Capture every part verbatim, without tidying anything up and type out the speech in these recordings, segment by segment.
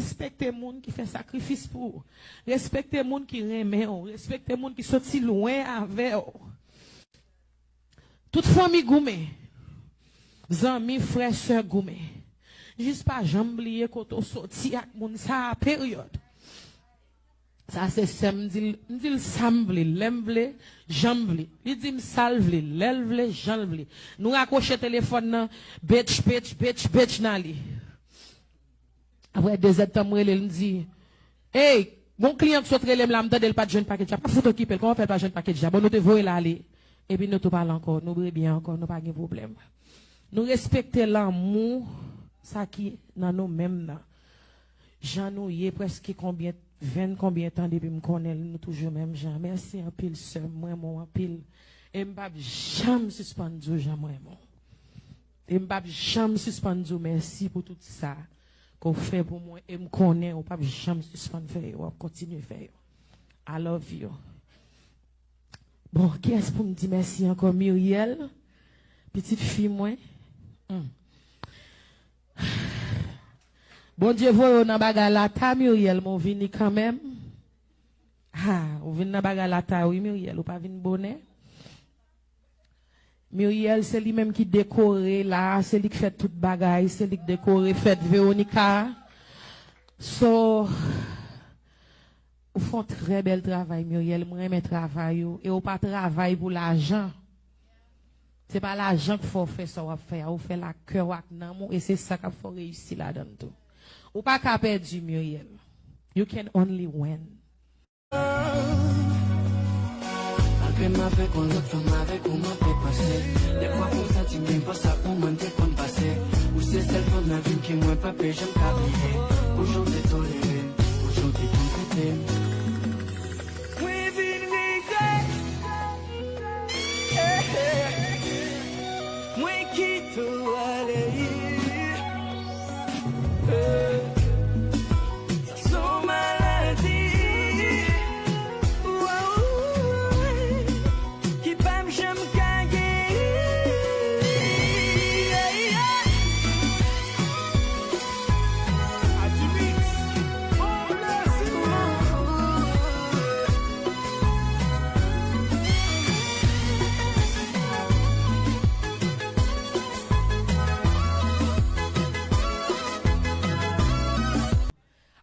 Respekte moun ki fè sakrifis pou ou. Respekte moun ki renmen w. Respekte moun ki soti lwen avè w. Tout fanmi goumen. Zanmi, frè, sè goumen. Jis pa janm bliye kote w soti ak moun sa a, peryòd. Sa se sè m, m di l, m di l sa m vle, lè m vle, jan m vle. Li di m sa l vle, lè l vle, jan l vle. Nou rakwoche telefòn nan, betch, betch, betch, betch nan li. Apre de zèdtan, m rele l, m di, "Ey, gon kliyan k sot rele m la, m tande l pa t jwenn pakèt la." Pa fout okipe l, kòman fè l pa jwenn pakèt la? Bon, nou te voye l ale. Epi nou tou pale ankò, nou rebyen ankò, nou pa gen pwoblèm. Nou respekte lanmou, sa ki nan nou menm nan. Jan nou ye, prèske konbyen, venn konbyen tan depi m konnen l, nou toujou menm jan. Mèsi anpil, sè m, mwen renmen w anpil. E m p ap janm sispann di w jan mwen renmen w. E m p ap janm sispann di w mèsi pou tout sa ke w fè pou mwen. E m konnen ou p ap janm sispann fè yo, w ap kontinye fè yo. I love you. Bon, kiyès pou m di mèsi ankò? Muriel, pitit fi mwen. Hmm. Bondye voye w nan bagay la ta, Muriel, men w vini kanmenm. Ha, ou vin nan bagay la ta wi, Muriel, ou pa vin bonè. Muriel, se li menm ki dekore la, se li k fè tout bagay, se li k dekore fèt Veronica. So, ou fè yon trè bèl travay, Muriel. Mwen renmen travay ou. E ou pa travay pou lajan. Se pa lajan k fè w fè sa w ap fè a. Ou fè l ak kè w, ak nanm ou, e se sa k ap fè w reyisi ladan l tou. Ou pa ka pèdi, Muriel. You can only win. Malgre m avèk yon lòt fanm, avèk ou mwen pe panse. Dèfwa pou m santi m byen panse ak ou mwen te konn pase. Ou se sèl fanm nan vi m ke mwen pa pe janm ka bliye. Pou jan w te tolere m, pou jan w te konn koute m. Mwen vin regrèt. Mwen kite w ale. Sa se yon maladi. Ki pa m janm ka geri.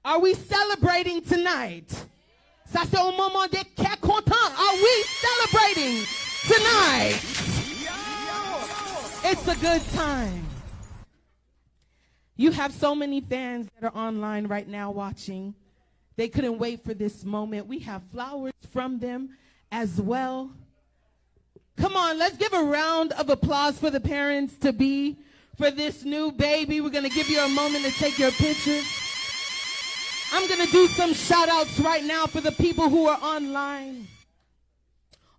Are we celebrating tonight? Sa se yon moman de kè kontan. Are we celebrating tonight? It's a good time. You have so many fans that are online right now watching. They couldn't wait for this moment. We have flowers from them as well. Come on, let's give a round of applause for the parents to be for this new baby. We're going to give you a moment to take your pictures. I'm going to do some shout outs right now for the people who are online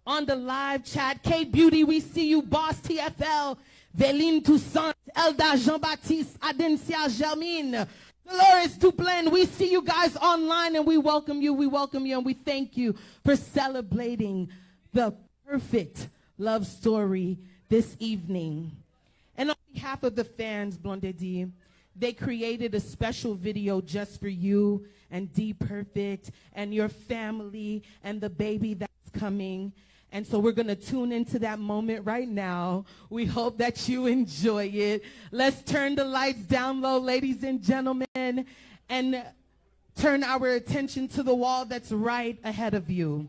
on the live chat. K Beauty, we see you. Boss T F L, Veline Toussaint, Elda Jean Baptiste, Adencia Germine, Dolores Duplain, we see you guys online and we welcome you, we welcome you, and we thank you for celebrating the perfect love story this evening. And on behalf of the fans, Blondedy, they created a special video just for you and D Perfect and your family and the baby that's coming. And so we're going to tune into that moment right now. We hope that you enjoy it. Let's turn the lights down low, ladies and gentlemen, and turn our attention to the wall that's right ahead of you.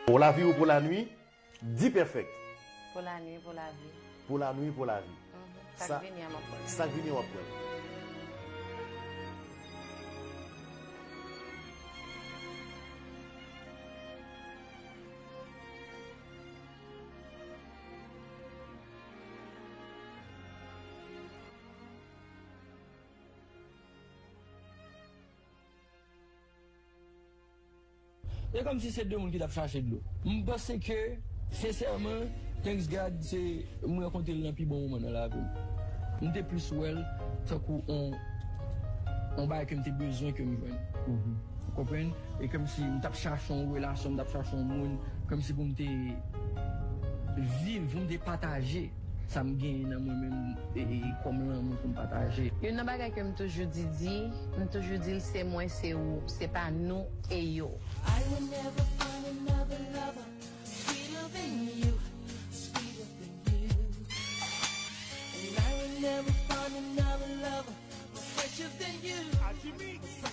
Pou lavi ou pou lanwi, D-Perfect. Pou lanwi, pou lavi. Pou lanwi, pou lavi. Mhm. Sa k vini an, m ap pran. Sa k vini an, w ap pran. E kòmsi se de moun ki t ap chache dlo. M panse ke Sensèman, thanks God, se mwen rankontre l nan pi bon moman nan lavi m. M te plis wè l tankou on, on bagay ke m te bezwen ke m jwenn. Ou konprann? E kòmsi m t ap chache yon relasyon, m t ap chache yon moun, kòmsi pou m te viv, pou m te pataje sa m genyen nan mwen menm, e, e, e kòm lanmou pou m pataje. Youn nan bagay ke m toujou di, di, m toujou di l, se mwen, se ou, se pa nou e yo. I will never find another lover sweeter than you, sweeter than you. And I will never find another lover more precious than you. Aji Mix.